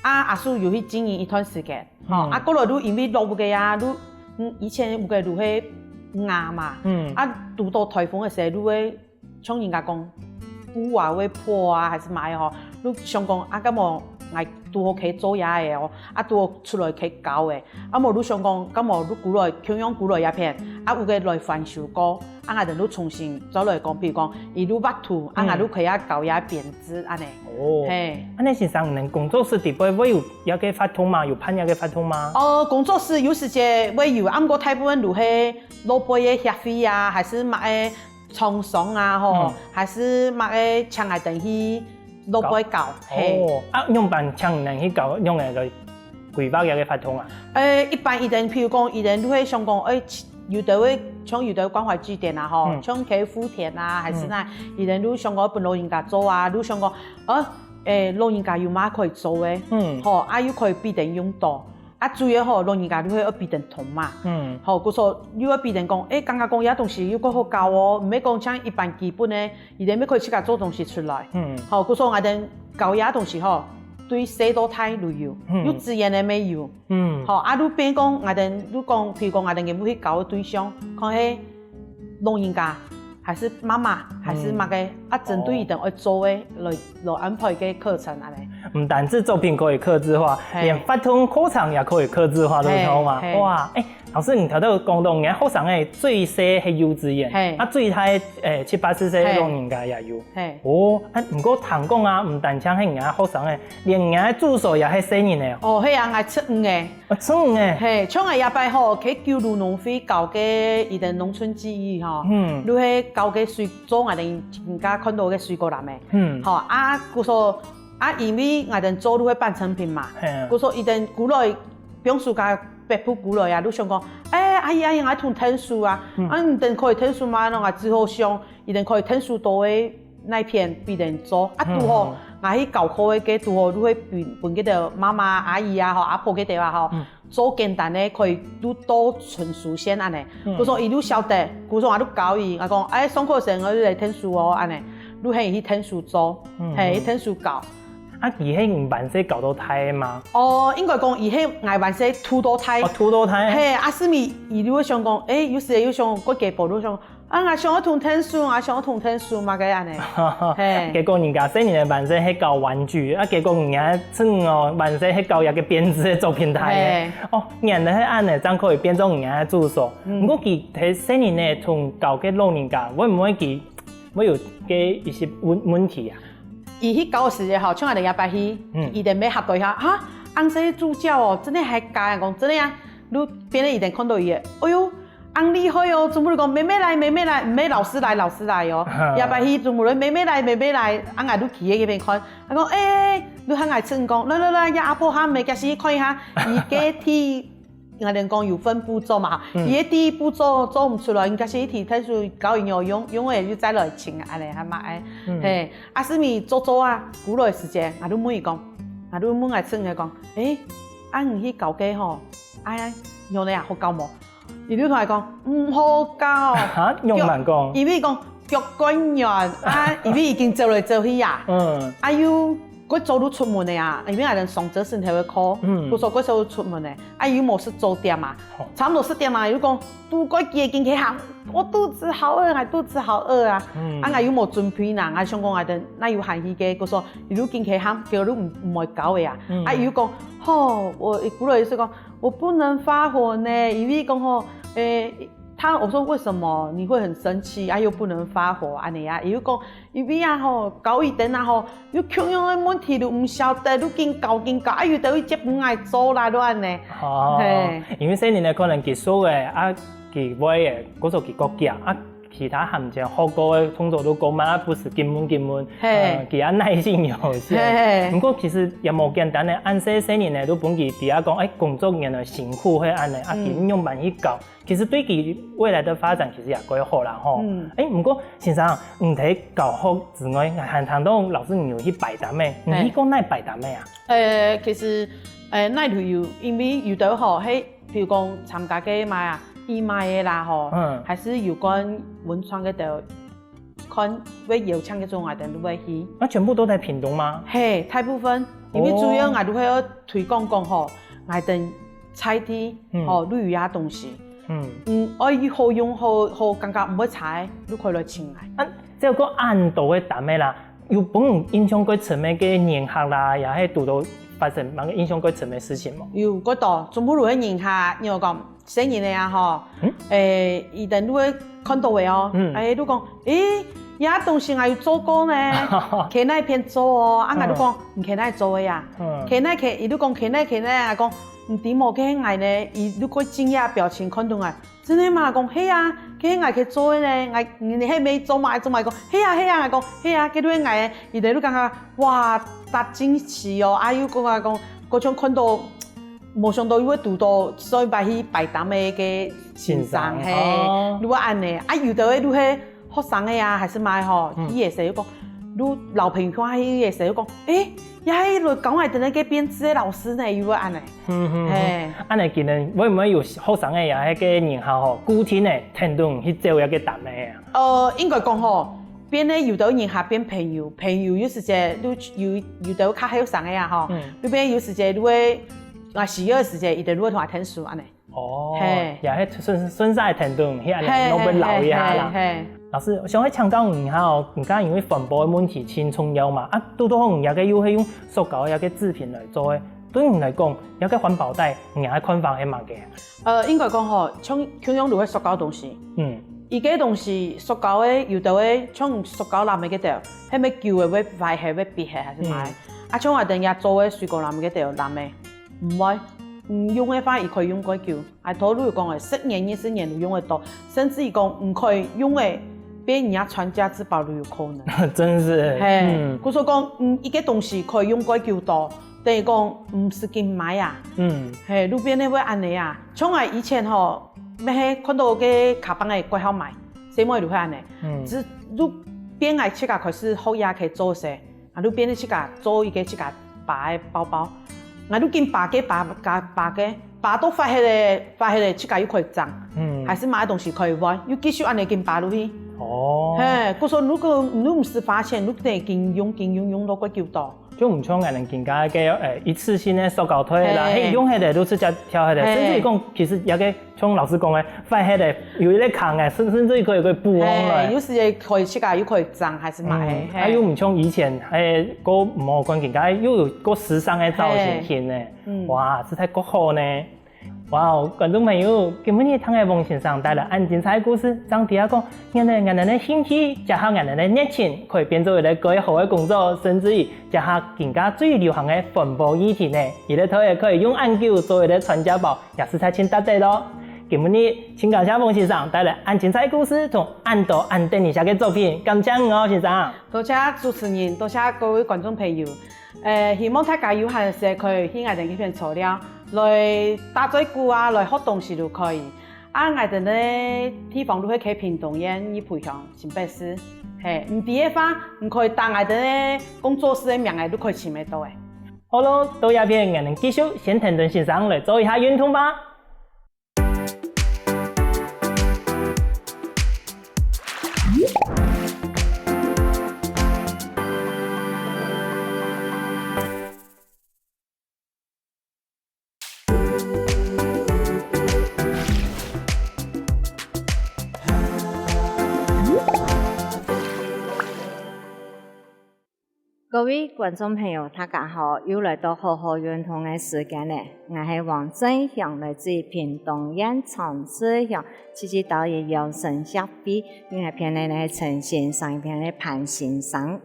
啊，阿叔有去經營一段時間，吼，啊，過來就因為老屋个啊，就嗯以前屋个就係瓦嘛，嗯，啊，堵到颱風个時候就會 像人家講，布啊會破啊，還係麼个吼，就想講啊，該無𠊎 堵好去做這个哦，啊堵好出來去教个，啊無就想講，敢無就過來，共樣過來這片，啊有个來翻修過，啊𠊎兜就重新再來講，譬如講，佢就畫圖，啊𠊎就可以教佢編織恁呢。哦，係。恁呢先生，你工作室底背會有這个活動嗎？有辦這个活動嗎？哦，工作室有時節會有，啊毋過大部分就係外背个協會啊，還係麼个 廠商啊吼，還係麼个請𠊎兜去外背教，係。哦，啊仰般請人去教，仰般个規劃這个活動啊？呃，一般佢兜，譬如講，佢兜就會想講，欸，有兜會像有兜關懷據點啊吼，像該福田啊，還係哪，佢兜就想講分老人家做啊，就想講，呃，欸，老人家有麼个可以做个，嗯，吼，啊又可以分佢兜用到。 啊主要吼，老人家就會愛分佢兜動嘛。嗯，吼，故所又愛分佢兜講，欸，感覺講這東西又過好搞哦，毋係講像一般基本个，佢兜乜可以自家做東西出來。嗯，吼，故所𠊎兜教這東西吼，對細到大都有，幼稚園个乜有。嗯，吼，啊就變講𠊎兜就講，譬如講𠊎兜个目標教个對象，可能係 老人家，還係媽媽，還係麼个，啊針對佢兜愛做个來來安排个課程恁呢。毋單止作品可以客製化，連活動課程也可以客製化，對無嘛？哇，欸，老師，你頭先講到你學生仔最細係幼稚園，啊最大欸七八十歲老人家也有。係，哦，啊毋過聽講啊，毋單淨係你學生仔，連你个助手也係細人仔哦。哦，係啊，𠊎出五个。 哦，真个。係，像𠊎這擺吼，去九如農會教个佢兜農村技藝吼，就係教个水，做𠊎兜今下看到个水果籃仔。嗯，吼，啊故所啊，因為𠊎兜做就係半成品嘛，故所佢兜過來，放暑假北部過來啊，就想講，欸，阿姨阿姨，𠊎同𠊎𢯭手啊，啊你兜可以𢯭手嗎？𠊎只好想，佢兜可以𢯭手到个 哪片分佢兜做，啊堵好𠊎去教課个該堵好就會分分該兜媽媽阿姨啊吼，阿婆該兜啊吼，做簡單个可以堵到純手線恁呢。故所佢就曉得，故所𠊎就教佢，𠊎講，欸，上課時𠊎就來𢯭手哦，恁呢，就喊佢去𢯭手做，係，去𢯭手教。啊佢係你還細教到大个嗎？哦，應該講佢係𠊎還細渡到大。哦，渡到大。係，啊係咪佢就會想講，欸，有時又想過家婆就想， 啊𠊎想愛同𢯭手，𠊎想愛同𢯭手麼个恁呢。係，結果人家細人仔還細係搞玩具，啊結果人家趁哦還細係搞一個編織个作品大个。哦，原來係恁呢，正可以變做人家个助手。毋過佢係細人仔同教个老人家，會毋會佢會有个一些問問題啊？佢去教个時節吼，像𠊎兜這擺去，佢兜乜嚇過一下，哈，恁細个助教哦，真个還假？講真个啊，就變成佢兜看到佢个，哎喲， 恁厲害哦！全部都講妹妹來，妹妹來，毋係老師來，老師來哦。這擺去全部都妹妹來，妹妹來，啊𠊎就企在該片看，佢講，欸，就喊𠊎趁講，來來來，這阿婆喊，𠊎等去看一下，佢个第，𠊎等講有分步驟嘛，佢个第一步驟做毋出來，𠊎等去替𢯭手教佢用，用了又再來請，恁呢還嘛愛，係，啊係毋係做做啊，過來時節，𠊎就問佢講，𠊎就問𠊎趁个講，欸，啊你去教个吼，啊仰仔啊，好教無？ 佢就同𠊎講，毋好教。哈，仰般講？因為講腳慣軟啊，因為已經走來走去啊，嗯，啊又過早就出門了啊，因為𠊎等雙週先頭个課，嗯，故所過早就出門了，啊又無食早點啊，差毋多十點啊，又講，都過幾个經過喊，我肚子好餓，𠊎肚子好餓啊，啊𠊎又無準備啦，𠊎想講𠊎等哪有閒去个，故所佢就經過喊，結果就毋毋會教个啊，啊佢又講，吼，我佢就意思講， 我不能發火呢，因為講吼，欸，他，我說為什麼你會很生氣啊，又不能發火恁呢啊？佢又講，因為啊吼，教佢等啊吼，有共樣个問題都毋曉得，都緊教緊教，啊有兜會接毋來做啦，都恁呢。哦，係，因為細人仔可能佢熟个，啊佢會个，故所佢較遽啊。 其他還吂學過个動作都講嘛，不時緊問緊問，係，呃，佢个耐性有限。係，毋過其實也無簡單个，恁細細人仔都分佢知啊講，欸，工作原來辛苦係恁呢，啊佢仰般去教，其實對佢未來个發展其實也較好啦吼。欸，毋過先生，你在教學之外，還聽到老師你有去擺攤仔，你去過哪擺攤仔啊？呃，其實，呃，哪都有，因為有兜吼，係 譬如講參加个麼个啊，義賣个啦吼，還係有關文創个兜，看會邀請个時節𠊎等就會去。那全部都在屏東嗎？係，大部分，因為主要𠊎都會愛推廣講吼，𠊎等在地吼旅遊个東西，嗯，愛好用好好感覺毋會差个，就可以來尋𠊎。啊，這有恁多个攤仔啦， 有分你印象較深个个人客啦，也係堵到發生麼个印象較深个事情無？有，較多，全部都係人客，你有講，細人仔啊吼，嗯？誒，佢等就會看到个哦，嗯。誒，就講，誒，這東西𠊎有做過呢，去哪片做哦，啊，𠊎就講，嗯。你去哪做个呀？嗯。去哪去，佢就講去哪去哪，啊，講，毋知無，該係𠊎呢，佢就較驚訝表情看到𠊎， 真个嗎？講，係啊，該係𠊎去做个呢，𠊎，你係無做嘛？做嘛？講，係啊，係啊，𠊎講，係啊，該就係𠊎个。佢等就感覺，哇，大驚喜哦，啊，又講啊講，好像看到，無想到又會堵到上一擺去擺攤个該先生，先生，嘿，哦。就會恁呢。啊，有兜个就係學生个啊，還係麼个吼，嗯。佢也係又講，就老朋友啊，佢也係又講，誒，也係來教𠊎等个該編織个老師呢，又會恁呢。 嗯，嗯，嗯。嘿。恁呢今年會毋會有學生个呀，該个人客吼，固定个，跈等去接這个單个啊？呃，應該講吼，變个有兜人客變朋友，朋友有時節就有，有兜較後生个啊吼，嗯。就變有時節就會，啊，需要个時節，佢等就會同𠊎𢯭手恁呢。哦，嘿。也係順，順勢跈等，去恁呢，嘿，攏會留一下啦。嘿，嘿，嘿，嘿。老師，想愛請教你一下哦，你講因為環保个問題盡重要嘛，啊，堵堵好你這个又係用塑膠个這个製品來做个， 對你來講，這个環保袋，你个看法係麼个？呃，應該講吼，像，共樣就係塑膠東西。嗯。佢个東西，塑膠个，有兜个，像塑膠籃个該兜，係無舊个會壞忒，會必忒，還係麼个？嗯。啊，像𠊎等這做个水果籃个該兜，籃个，毋會，嗯，用个話，佢可以用較久。 𠊎頭路有講个，十年、二十年都用得到，甚至於講毋可以用个，變人家傳家之寶都有可能。真是，嘿，嗯。故所講，嗯，一个東西可以用較久到，等於講毋使緊買啊。嗯。嘿，路邊个會恁呢啊。像𠊎以前吼，乜係看到該卡邦个蓋好買，細妹就會恁呢。嗯。只路邊𠊎自家開始學也可以做事。 啊，就變成自家做一个自家爸个包包。𠊎就緊爸个，爸，爸，爸个，爸到壞忒咧，壞忒咧，自家又可以整，嗯。還係麼个東西可以換，又繼續恁呢緊爸落去。哦。嘿，故所如果你毋使花錢，你得緊用，緊用，用到較久到。就毋像𠊎等今个，誒，一次性个塑膠袋啦，嘿。嘿，用忒咧，就直接丟忒咧，嘿。甚至於講，其實這个 像老師講个，壞忒咧，有一个空个，甚，甚至可以，可以補上來。嘿，有時也可以自家又可以整，還係麼个，嗯，嘿。啊，又毋像以前，誒，較無環境，該又有較時尚个造型型呢。嘿。嗯。哇，實在較好呢。哇哦，觀眾朋友，今晡日聽个王先生帶來恁精彩个故事，正知啊講，原來𠊎等个興趣，結合𠊎等个熱情，可以變做一个蓋好个工作，甚至於結合今个最流行个環保議題呢。這个袋仔可以用恁久做一个傳家寶， 也實在盡值得咯。今晡日盡感謝王先生帶來恁精彩个故事同恁多恁得人惜个作品，感謝你哦，先生。多謝主持人，多謝各位觀眾朋友。呃，希望大家有閒時可以去𠊎等這片坐尞，來打嘴鼓啊，來學東西都可以。啊，𠊎等个地方就係在屏東縣二埔鄉新北市。嘿，毋知个話，你可以打𠊎等个工作室个名仔，就可以尋得到个。好咯，到這片，𠊎等繼續先跈等先生來做一下運動吧。 各位觀眾朋友，大家好！又來到好好運動个時間了。𠊎係王正祥，來自屏東縣長治鄉，自治島嶼養生協會。另一片呢係陳先生，一片呢潘先生。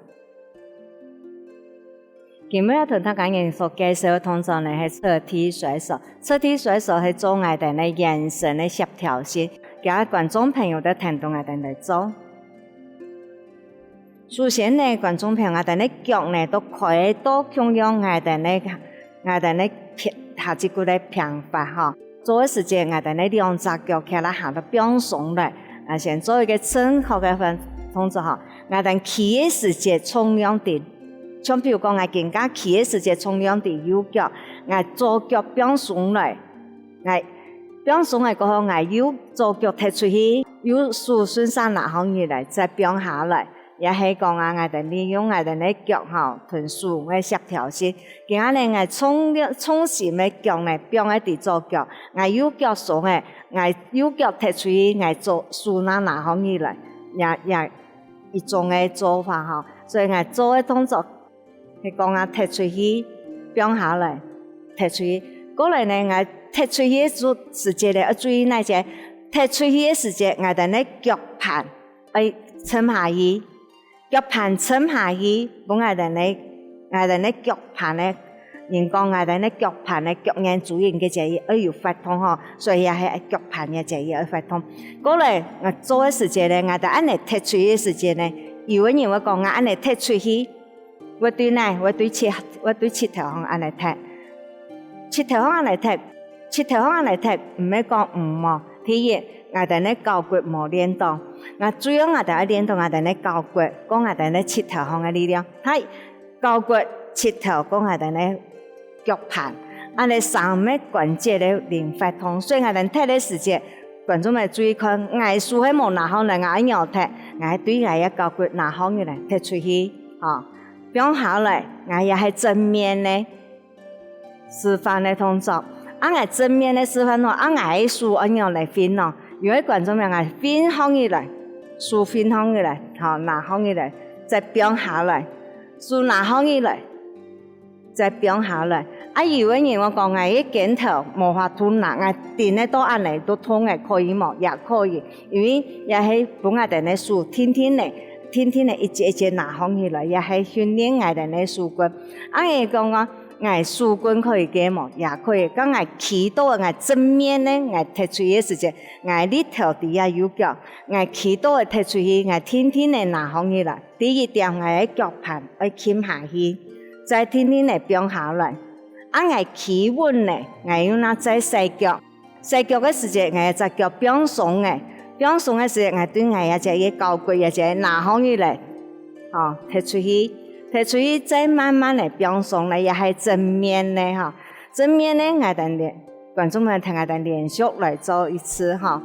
今晡日愛同大家人所介紹个動作呢係側踢甩手。側踢甩手係做𠊎等个圓身个協調性，今日觀眾朋友都跈等𠊎等來做。 首先呢，觀眾朋友，𠊎等个腳呢，都開到共樣𠊎等个，𠊎等个平，下肢骨个平法吼。做个時節，𠊎等个兩隻腳企啦，行到放鬆來。啊，先做一个正確个動，動作吼。𠊎等企个時節，重量在，像比如講，𠊎今个企个時節，重量在右腳，𠊎左腳放鬆來，𠊎放鬆來過後，𠊎右左腳踢出去，右手順勢拿好起來，再放下來。 也係講啊，𠊎等利用𠊎等个腳吼，同手个協調性。今下呢，𠊎重力，重心个腳呢，放在在左腳，𠊎右腳鬆个，𠊎右腳踢出去，𠊎左手拿拿好起來，也，也一種个做法吼。所以𠊎做个動作，係講啊，踢出去，放下來，踢出去。過來呢，𠊎踢出去个時，時節呢，愛注意哪些？踢出去个時節，𠊎兜呢腳盤愛沉下去，腳盤沉下去，分𠊎兜呢，𠊎兜呢腳盤呢，人講𠊎兜呢腳盤呢，腳眼珠仁个節愛有活動吼，所以也係腳盤个節愛活動。過來，𠊎做个時節呢，𠊎兜恁呢踢出去个時節呢，有个人會講𠊎恁呢踢出去， 會對哪？會對膝，會對膝頭項恁呢踢。膝頭項恁呢踢，膝頭項恁呢踢，毋係講毋好。第一，𠊎兜呢交骨無練到，𠊎主要𠊎兜愛練到𠊎兜呢交骨，過𠊎兜呢膝頭項个力量。係，交骨、膝頭，過𠊎兜呢腳盤，恁呢三个關節个靈活動。所以𠊎兜踢个時節，觀眾們注意看，𠊎手係無拿項呢，𠊎愛仰踢，𠊎對𠊎个交骨拿項个呢，踢出去，吼。 放下來，𠊎也係正面个示範个動作。啊，𠊎正面个示範咯，啊，𠊎个手愛仰來伸咯？有个觀眾朋友，𠊎伸項起來，手伸項起來，吼，拿項起來，再放下來，手拿項起來，再放下來。啊，有个人會講𠊎个肩頭無法度拿，𠊎頂个到恁呢都痛个，可以無？也可以。 因為也係分𠊎兜个手定定个，定定个一節一節拿項起來，也係訓練𠊎兜个手骨。啊，𠊎講啊，𠊎手骨可以个無？也可以。該𠊎企到𠊎正面呢，𠊎踢出去个時節，𠊎力頭在右腳，𠊎企到个踢出去，𠊎定定个拿項起來。第一點，𠊎个腳盤愛沉下去，再定定个放下來。啊，𠊎企穩呢，𠊎又拿再洗腳。 洗腳个時節，𠊎隻腳放鬆个，放鬆个時節，𠊎對𠊎這隻个交骨這隻拿項起來，吼，踢出去，踢出去，再慢慢个放鬆來，也係正面个吼。正面个，𠊎兜連，觀眾朋友，𠊎兜連續來做一次吼。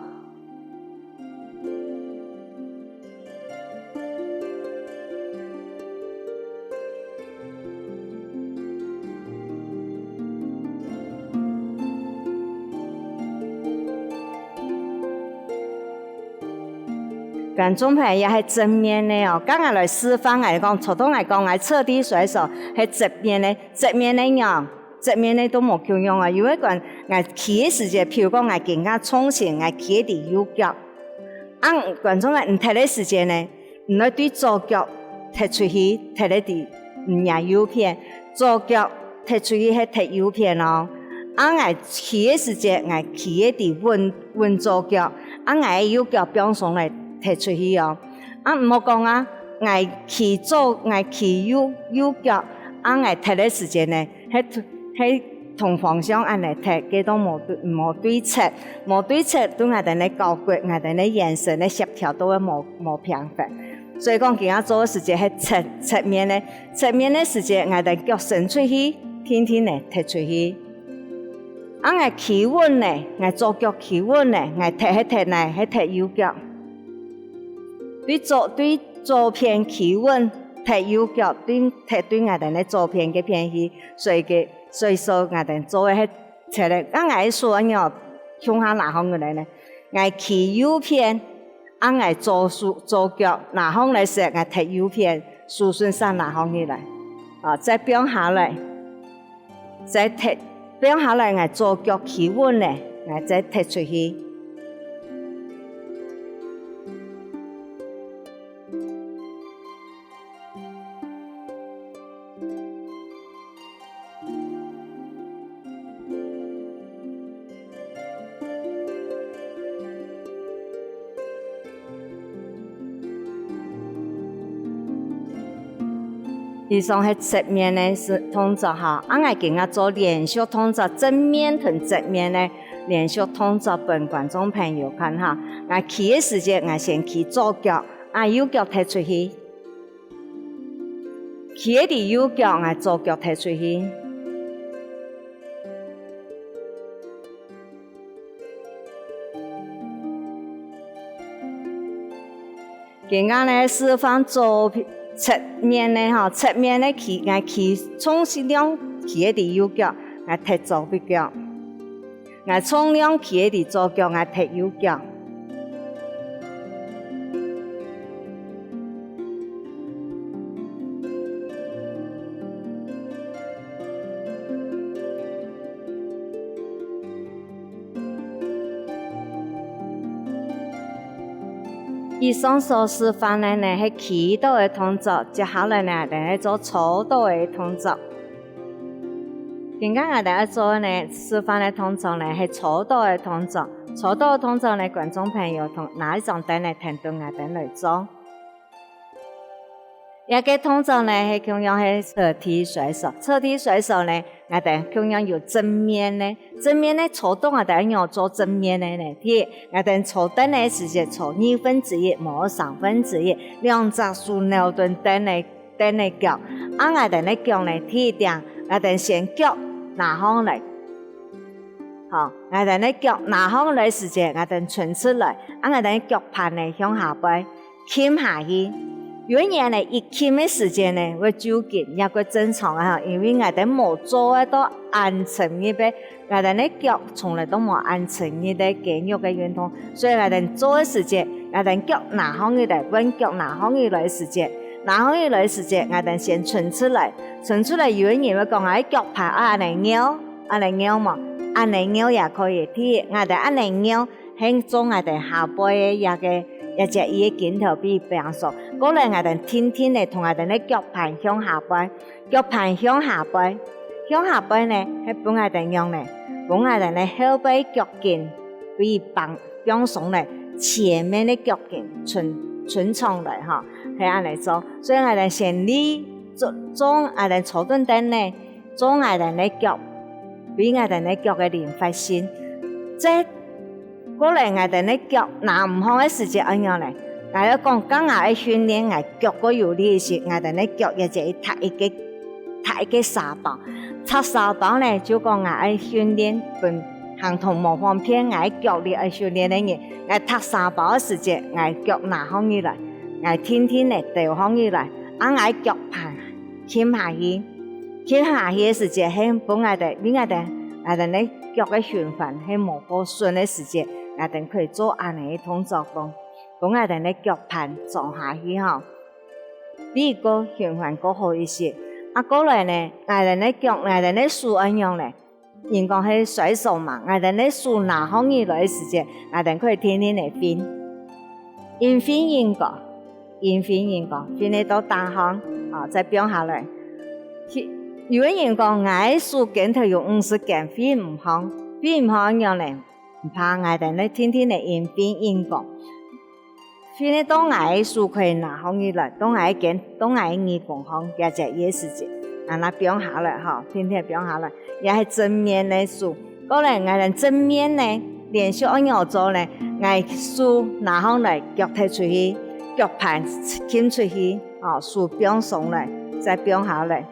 觀眾朋友，這係正面个哦。剛剛來示範，𠊎講，頭先𠊎講，𠊎徹底摔手，係正面个，正面个樣，正面个都無共樣啊。有个觀，𠊎企个時節，譬如講，𠊎今下重心，𠊎企个在右腳，啊，觀眾朋友，你踢个時節呢， 你愛對左腳踢出去，踢个在你个右片，左腳踢出去係踢右片哦。啊，𠊎企个時節，𠊎企个在穩，穩左腳，啊，𠊎个右腳放鬆來踢出去哦。啊，毋好講啊，𠊎企左，𠊎企右，右腳，啊，𠊎踢个時節呢，係，係 同方向恁呢踢，該都無對，無對齊，無對齊，對𠊎兜个交骨，𠊎兜个眼神个協調都會無，無平衡。所以講，今下做个時節係側，側面个，側面个時節，𠊎兜腳伸出去，定定个踢出去。啊，𠊎企穩呢，𠊎左腳企穩呢，𠊎踢係踢哪，係踢右腳。對左，對左片企穩，踢右腳，對，踢對𠊎兜个左片該片去，所以个 所以說，𠊎兜做个係切个，啊，𠊎个手恁樣共下拿項个來呢，𠊎企右片，啊，𠊎左手，左腳拿項來時，𠊎踢右片，手順續拿項起來，啊，再放下來，再踢，放下來，𠊎左腳企穩了，𠊎再踢出去。 以上係側面个動作哈，啊，𠊎今下做連續動作，正面同側面个連續動作分觀眾朋友看哈。𠊎企个時節，𠊎先企左腳，啊，右腳踢出去。 企个在右腳，𠊎左腳踢出去。今下呢，示範左片，側面个吼，側面个企，𠊎企，重心量企个在右腳，𠊎踢左片腳。 𠊎重量企个在左腳，𠊎踢右腳。以上所示範个呢係企到个動作，接下來呢，𠊎兜係做坐到个動作。今下𠊎兜愛做个呢，示範个動作呢係坐到个動作。坐到个動作呢，觀眾朋友同拿一張凳仔跈等𠊎兜來做。這個動作呢係共樣係坐地摔跤。坐地摔跤呢，𠊎兜共樣有正面个，正面个坐到𠊎兜愛仰做正面个呢？第一，𠊎兜坐凳个時節坐二分之一，無三分之一，兩隻手扭等凳个凳个腳。啊𠊎兜个腳呢，第一點，𠊎兜先腳拿䟘來。好，𠊎兜个腳拿䟘來時節，𠊎兜伸出來，啊𠊎兜个腳盤呢向下背，撳下去。有个人呢，一撳个時節呢，會抽筋，也過正常啊，因為𠊎兜無做到恁深入个，𠊎兜个腳從來都無恁深入个肌肉个運動，所以𠊎兜做个時節，𠊎兜腳拿䟘起來，換腳拿䟘起來个時節，拿䟘起來个時節，𠊎兜先伸出來，伸出來有个人會講，𠊎个腳盤愛恁呢扭，恁呢扭無？恁呢扭也可以。第一，𠊎兜恁呢扭，係做𠊎兜下背个這個這隻佢个筋頭比較放鬆。過來𠊎兜定定仔同𠊎兜个腳盤向下背，腳盤向下背，向下背呢係分𠊎兜仰呢？分𠊎兜个後背腳筋比較放鬆來，前面个腳筋伸伸長來吼，係恁呢做。所以𠊎兜先練做做𠊎兜坐等凳仔，做𠊎兜个腳，為𠊎兜个腳个靈活性。再過來𠊎兜个腳拿毋䟘个時節愛仰呢？𠊎愛講，當𠊎愛訓練𠊎腳過有力時，𠊎兜个腳也就會踢一個，踢一個沙包。踢沙包呢，就講𠊎愛訓練分行動無方便，𠊎个腳力愛訓練个人，𠊎踢沙包个時節，𠊎腳拿䟘起來，𠊎定定仔兜䟘起來，啊𠊎腳盤撳下去。撳下去个時節，係分𠊎兜，為𠊎兜，𠊎兜个腳个循環係無過順个時節，𠊎兜可以做恁呢个動作，分分𠊎兜个腳盤撞下去吼，比較循環較好一些。啊過來呢，𠊎兜个腳，𠊎兜个手愛仰呢？人講係摔跤嘛，𠊎兜个手拿䟘起來个時節，𠊎兜可以定定仔㧒，應㧒應過。 應㧒應過，㧒仔到頂項，啊，再放下來。有个人講，𠊎个手肩頭有五十斤，㧒毋䟘，㧒毋䟘仰呢？毋怕，𠊎兜定定仔應㧒應過。㧒仔到𠊎个手可以拿䟘起來，到𠊎个肩，到𠊎个耳公項，這隻个時節，啊，拿放下來吼，定定放下來，這係正面个手。 過來𠊎兜正面呢，連續愛仰做呢？𠊎手拿䟘來，腳踢出去，腳盤撳出去，哦，手放鬆來，再放下來。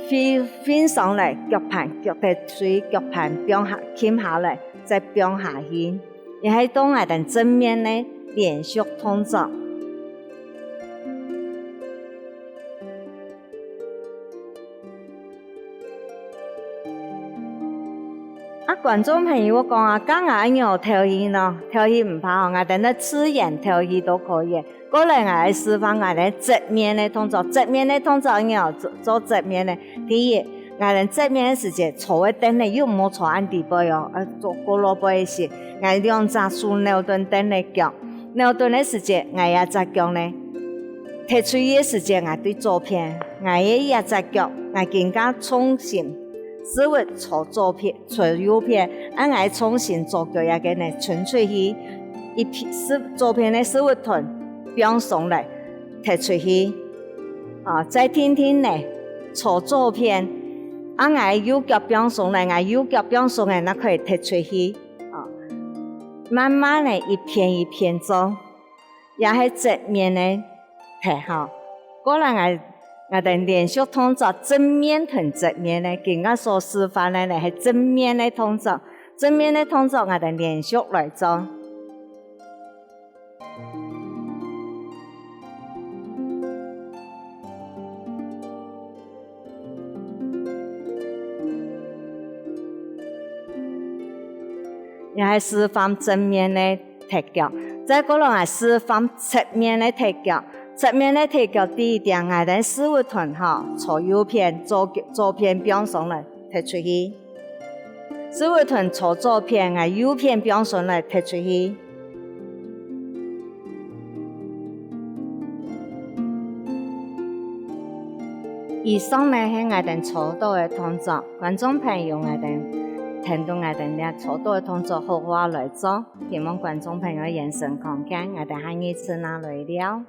㧒㧒鬆來，腳盤，腳踢出去，腳盤放下，撳下來，再放下去。這係到𠊎兜正面个連續動作。 啊，觀眾朋友，𠊎講啊，當𠊎愛仰敨氣呢？敨氣毋怕哦，𠊎兜自然敨氣都可以。過來𠊎來示範𠊎兜正面个動作，正面个動作仰做，做正面个。第一，𠊎兜正面个時節，坐个凳仔又毋好坐恁底背哦，愛坐過落背个時，𠊎兩隻手扭等凳仔腳，扭等个時節，𠊎這隻腳呢， 踢出去个時節，𠊎對左片，𠊎个這隻腳，𠊎今下重心，屎朏朝左片，朝右片，啊𠊎重心左腳這個呢伸出去，一片屎，左片个屎朏墩放鬆來，踢出去。啊，再定定仔，朝左片，啊𠊎右腳放鬆來，𠊎右腳放鬆來，那可以踢出去。啊，慢慢仔一片一片做。 也係正面个踢吼。過來𠊎，𠊎兜連續動作，正面同正面个，今下所示範个呢係正面个動作，正面个動作𠊎兜連續來做。 這係示範正面个踢腳。再過來𠊎示範側面个踢腳。側面个踢腳第一點，𠊎兜屎朏墩吼，朝右片，左，左片放鬆來，踢出去。屎朏墩朝左片，𠊎右片放鬆來，踢出去。以上呢係𠊎兜做到个動作，觀眾朋友𠊎兜聽到𠊎兜這做到个動作好好來做，希望觀眾朋友眼神看見，𠊎兜下二次啊來尞。